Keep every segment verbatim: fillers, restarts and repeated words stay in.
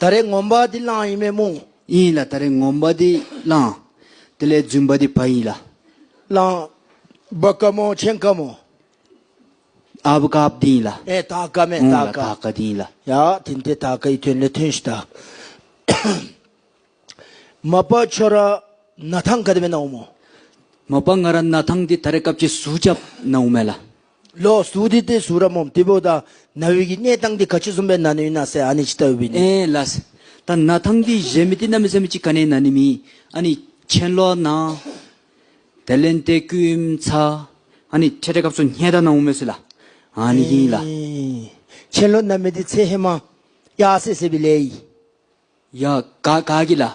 ད་རེས་ངོམ་པ་འདི་གླང་ཨིན་མས་སྨོ། ཨིན་ལགས། ད་རེས་ངོམ་པ་འདི་གླང་། དེ་ལས་རྫུན་པ་འདི་བ་ཨིན་ལགས། གླང་། བ་དཀར་མོ་ཆེན་དཀར་མོ། ཨ་བ་དཀརཔོ་འདི་ཨིན་ལགས། ཨེ་ད་དཀར་མས། ཨོང་ད་ལགས། དཀར། ད་དཀར་འདི་ཨིན་ལགས། ཡ་དེ་ནི་ཏེ་ད་དཀར་གྱི་དོན་ལས་ཐོན་ཤིག་ད། མ་པ་ཁྱོད་ར་ན་ཐང་ག་དེ་སྦེ་ན་འོང་སྨོ། མ་པ་ང་ར་ན་ཐང་འདི་ད་རེས་སྐབས་ཅིག་ཟུག་རྐྱབ་ན་འོང་མས་ལགས། ལོ་ཟུག་འདི་ཏེ་ཟུག་ར་སྨོ། དེ་འབདཝ་ད་ན་བའི་གི་གནས་སྟངས་འདི་ག་ཅི་བཟུམ་སྦེ་ན་ནི་ཨིན་ན་ཟེར་ཨ་ནི་ཅིག་བལྟཝ་ཨིན་ནི། ཨེ་ལགས། ད་ན་ཐང་འདི་གཞན་མི་འདི་གནམ་མེད་ས་མེད་ཅིག་ག་ནི་ན་ནི་མེད། ཨ་ནི་མཆན་ལོག་ན། དེ་ལས་ཏེ་སྐུ་ཡོན་ཚ། ཨ་ནི་འཕྲལ་འཕྲལ་སྐབས་སུ་ཧེ་ད་ན་འོང་མས་ཟེར་ལགས། ཨ་ནི་གིས་ལགས། ཨེ་མཆན་ལོག་ན་མི་འདི་ཚེ་ཧེ་མ་ཡར་སེ་སེ་བི་ལས་ཡི། ཡ་ག་ག་གིས་ལགས།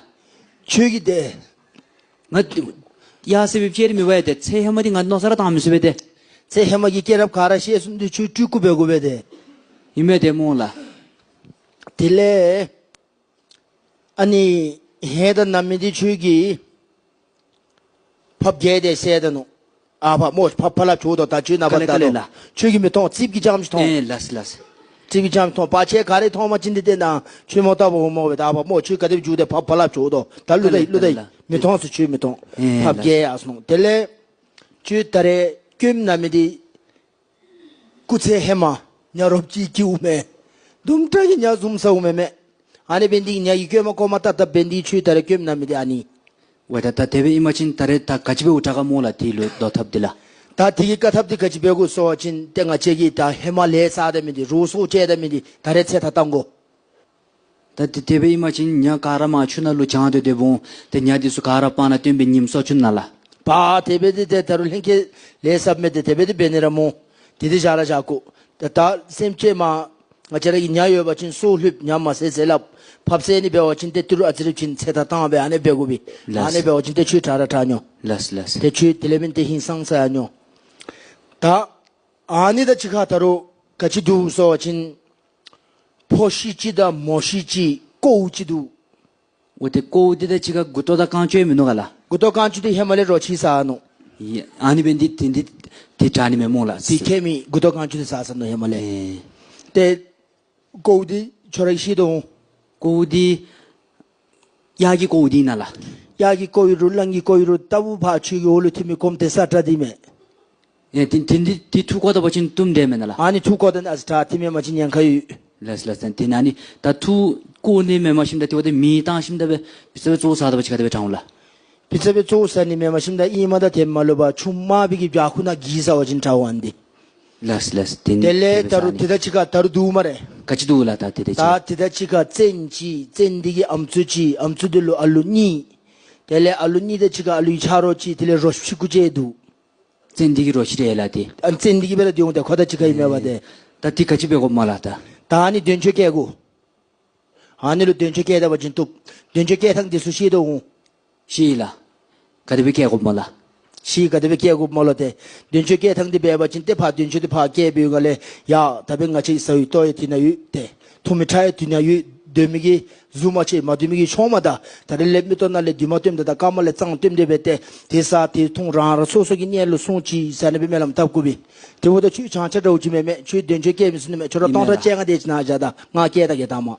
ཁྱོད་ཀྱིས་ཏེ། ང་ཡར་སེ་བི་ཕྱེ་རི་མི་བ་ཡ་ཏེ་ཚེ་ཧེ་མ་འདི་ང་མནོ་བསམ་ར་བཏང་མི་ཚུགས་པས་ཏེ། ཚེ་ཧེ་མ་གི་སྐྱེས་རབས་ག་ར་ཤེས་སོང་འདི་ཁྱོད་སྤྲུལ་སྐུ་འབད་དགོ་པས་ཏེ། ཨིན་མས་ཏེ་སྨོ་ལགས། དེ་ལས་ཨ་ནི་ཧེ་ད་ན་མི་འདི་ཁྱོད་ཀྱིས་ཕགཔ་བརྒྱད་དེ་བསད་ད་ནུག། ཨ་ཕ་སྨོ། ཕགཔ་ཕར་ལྷགཔ་འགྱོ་དོ། ད་ཁྱོད་ནཱ་ག་ལས་བལྟ་ག་ལས་དོ། ལགས། ཁྱོད་ཀྱིས་མི་མཐོང་། རྩིགཔ་གིས་རྐྱངམ་ཅིག་མཐོང་། ཨེ་ལགས་ལགས། རྩིགཔ་གིས་རྐྱངམ་མཐོང་། པ་ཁྱོད་ག་ར་མཐོང་མ་ཅིན་འདི་ཏེ་ན་ཁྱོད་མོ་ལྟ་བུ་འོང་སྨོ་སྦེ། ད་ཨ་ཕ་སྨོ། ཁྱོད་ག་དེ་སྦེ་འགྱོ་དེ་ཕགཔ་ཕར་ལྷགཔ་འགྱོ་དོ། ད་ལུ་ད་ལུ་ད་མི་མཐོང་ཟེར། ཁྱོད་མི་མཐོང་། ཨེ་ཕགཔ་ལགས། བརྒྱད་ཡར་སོང་། དེ་ལས་ཁྱོད་ད་རེས་སྐྱོནམ་ན་མི་འདི་སྐུ་ཚེ་ཧེ་མ་ཉ་རོགཔ་ཅིག་སྐྱེཝ་མས། དུམ་གྲ་གིས་ཉ་བཟུང་ཟཝ་མས་མས། ཨ་ནི་འབད་ནི་འདི་གིས་ཉ་གི་ལྐོད་མ་ལྐོད་མ་བཏབ་བཏབ་འབད་ནི་འདི་གིས་ཁྱོད་ད་རེས་སྐྱོནམ་ན་མི་འདི་ཨ་ནི། ཝའི་ད་ད་དེ་སྦེ་ཨིན་པ་ཅིན་ད་རེས་ད་ག་ཅི་འབདཝ་དྲག་ག་སྨོ་ལགས། དེ་ལུ་བཟློག་ཐབས་འདི་ལགས། ད་དེ་གི་བཀག་ཐབས་འདི་ག་ཅི་འབད་དགོ་ཟེར་བ་ཅིན་ཏེ་ང་བཅས་ཀྱིས་ད་ཧེ་མ་ལས་བསགས་ད་མི་འདི་རོགས་སོ་བཅད་ད་མི་འདི་ད་རེས་ཚེ་ཐར་བཏང་དགོ། ད་དེ་དེ་སྦེ་ཨིན་པ་ཅིན་ཉ་ག་ར་མར་ཆུ་ནང་ལུ་བྱང་སྟེ་སྡོདཔ་འོང་། ཏེ་ཉ་འདི་ཚུ་ག་ར་སྤང་ནང་བཏོན་སྦེ་ཉིམ་གསོ་བཅུག་ན་ལགས། པ་དེ་སྦེ་འདི་ཏེ་ད་རུང་ལྷན་སྐྱེས་ལས་བསགས་མི་འདི་དེ་སྦེ་འདི་འབད་ནི་ར་སྨོ། དེ་འདི་བཞག་ར་བཞག་དགོ། ད་ད་སེམས་ཅན་མ་ང་བཅས་ར་གིས་ཉ་ཡོད་པ་ཅིན་སྲོག་ལྷོདཔ་ཉ་མ་བསད་ཟེར་སླབ། ཕགཔ་བསད་ནི་འབད་བ་ཅིན་ཏེ་ཏི་རུ་ཨ་ཙི་རེ་བྱིན་ཚེ་ཐར་བཏང་སྦེ་ཨ་ནི་འབད་དགོ་པས། ལགས། ཨ་ནི་འབད་བ་ཅིན་ཏེ་ཁྱོད་དྲག་ར་དྲག་ནི་འོང་། ལགས་ལགས། ཏེ་ཁྱོད་དེ་ལས་འབདན་ཏེ་ཧིང་སངས་ས་ཡར་ནི་འོང་། ད་ཨ་ནི་དང་གཅིག་ཁར་ད་རུང་ག་ཅི་འདུག་ཟེར་བ་ཅིན་ཕོ་ཤི་ཅིག་དང་མོ་ཤི་ཅིག་ཀོཝ་ཅིག་འདུག། འོ་ཏེ་ཀོཝ་འདི་དང་གཅིག་ཁར་མགུ་ཏོ་དང་རྐང་ཅོ་ཡང་མིན་ནུག་ག་ལགས། མགུ་ཏོ་རྐང་ཅོ་འདི་ཧེ་མ་ལས་རོ་ཁྱི་ཟ་ནུག། ཡ་ཨ་ནི་འབད་ནི་འདི་ཏེ་འདི་ཏེ་དྲག་ནི་མས་སྨོ་ལགས། ཏེ་ཁྱད་མེད། མགུ་ཏོ་རྐང་ཅོ་འདི་ཟ་ས་ནུག་ཧེ་མ་ལས། ཨེ། ཏེ་ཀོཝ་འདི་ཁྱོད་ར་གིས་ཤེས་དོ། ཀོཝ་འདི་གཡག་གི་ཀོཝ་འདི་ཨིན་ན་ལགས། གཡག་གི་ཀོཝ་ཨིན་རུང་གླང་གི་ཀོཝ་ཨིན་རུང་ལྟ་བུ་ཕར་ཁྱོད་ཀྱི་འོག་ལུ་ཐིམ་མི་གོམ་ཏེ་ས་ཁྲ་འདི་མས། ཨེ་ཏེ་ཏེ་འདི་ཏེ་ཐུག་བཀོ་ད་པ་ཅིན་བཏུམ་དེ་མེན་ན་ལགས། ཨ་ནི་ཐུག་བཀོ་ད་ཨ་ཙི་དྲག་ཏེ་མེན་པ་ཅིན་ཉེན་ཁ་ཡོད། ལགས་ལགས། ཏེ་ཨ་ནི་ད་ཐུག་བཀོ་ནི་མེན་པ་ཅིན་ད་ཏེ་འབདཝ་ད་མེ་བཏང་ཞིནམ་ད་སྦེ་པི་ཙ་སྦེ་བཙོ་ས་ད་པ་ཅིན་ག་དེ་སྦེ་དྲག་འོང་ལགས། པི་ཙ་སྦེ་བཙོ་ས་ནི་མེན་པ་ཅིན་ད་ཨིནམ་ད་དེ་མ་ལུས་པར་ཆུ་དམར་པོའི་གི་བྱག་ཁུང་ནང་གི་ཟ་བ་ཅིན་དྲག་འོང་འདི། ལགས་ལགས། ཏེ་དེ་ལས་ད་རུང་དེ་དང་གཅིག་ཁར་ད་རུང་འདུག་སྨ་རེ། ག་ཅི་འདུག་ལགས། ད་དེ་དང་གཅིག་ཁར། ད་དེ་དང་གཅིག་ཁར་བཙན་ཅིག། བཙན་འདི་གིས་ཨམ་སྲུ་ཅིག། ཨམ་སྲུ་འདི་ལུ་ཨ་ལུ་གཉིས། དེ་ལས་ཨ་ལུ་གཉིས་དང་གཅིག་ཁར་ཨ་ལུའི་ཆ་རོགས་ཅིག། དེ་ལས་རོ་ཕྱུ་གུ་ཅིག་འདུག། བཙན་འདི་གི་རོ་ཁྱི་རེ་ལགས་ཏེ། ཨ་བཙན་འདི་གི་སྦེ་ར་འདི་འོང་ཏེ་ཁོ་དང་གཅིག་ཁར་ཨིན་མས་པ་ཏེ། ད་འདི་ག་ཅི་འབད་དགོཔ་སྨོ་ལགས་ད། ད་ཨ་ནི་གདོན་མཆོད་བསྐྱལ་དགོ། ཨ་ནི་ལུ་གདོན་མཆོད་བསྐྱལ་ད་པ་ཅིན་བཏུབ། གདོན་མཆོད་བསྐྱལ་ཐངས་འདི་ཚུ་ཤེས་དོ་འོང་། ཤེས་ལགས། ག་དེ་སྦེ་བསྐྱལ་དགོཔ་སྨོ་ལགས། ཤེས། ག་དེ་སྦེ་བསྐྱལ་དགོཔ་སྨོ་ལགས་ཏེ། གདོན་མཆོད་བསྐྱལ་ཐངས་འདི་འབད་བ་ཅིན་ཏེ་ཕར་གདོན་མཆོད་འདི་ཕར་བསྐྱལ་བའི་སྒང་ལས་ཡ་ད་འབདན་ང་བཅས་ཟ་ཡི་ལྟོ་ཡི་དེ་ནང་ཡོད་ཏེ། འཐུང་མི་ཁྲག་ཡང་དེ་ནང་ཡོད། སྡོད་མི་གི་གཟུགས་མ་ཆེ། མ་སྡོད་མི་གི་མཆོང་མ་དང་ད་རེས་ལས་མིག་ཏོ་ནང་ལས་མདུན་མ་བཏོནམ་ད་དང་རྐངམ་ལས་རྩང་བཏོནམ་དེ་སྦེ་ཏེ་དེ་ཟ་དེ་འཐུང་རང་རང་སོ་སོ་གི་གནས་ལུ་སོང་ཅིག་ཟེར་ཨ་ནི་སྦེ་སྨོན་ལམ་བཏབ་དགོ་པས། དེ་འབདཝ་ད་ཁྱོད་བྱང་ཆ་འདྲཝ་ཅིག་མེན་མས། ཁྱོད་གདོན་མཆོད་བསྐྱལ་མི་ཚུགས་ནི་མས། ཁྱོད་ར་སྟོང་ཕྲག་བཅོ་ལྔ་དེ་ཅིག་ནཱ་བཞག་ད་ང་བསྐྱལ་ད་གེ་དང་མ།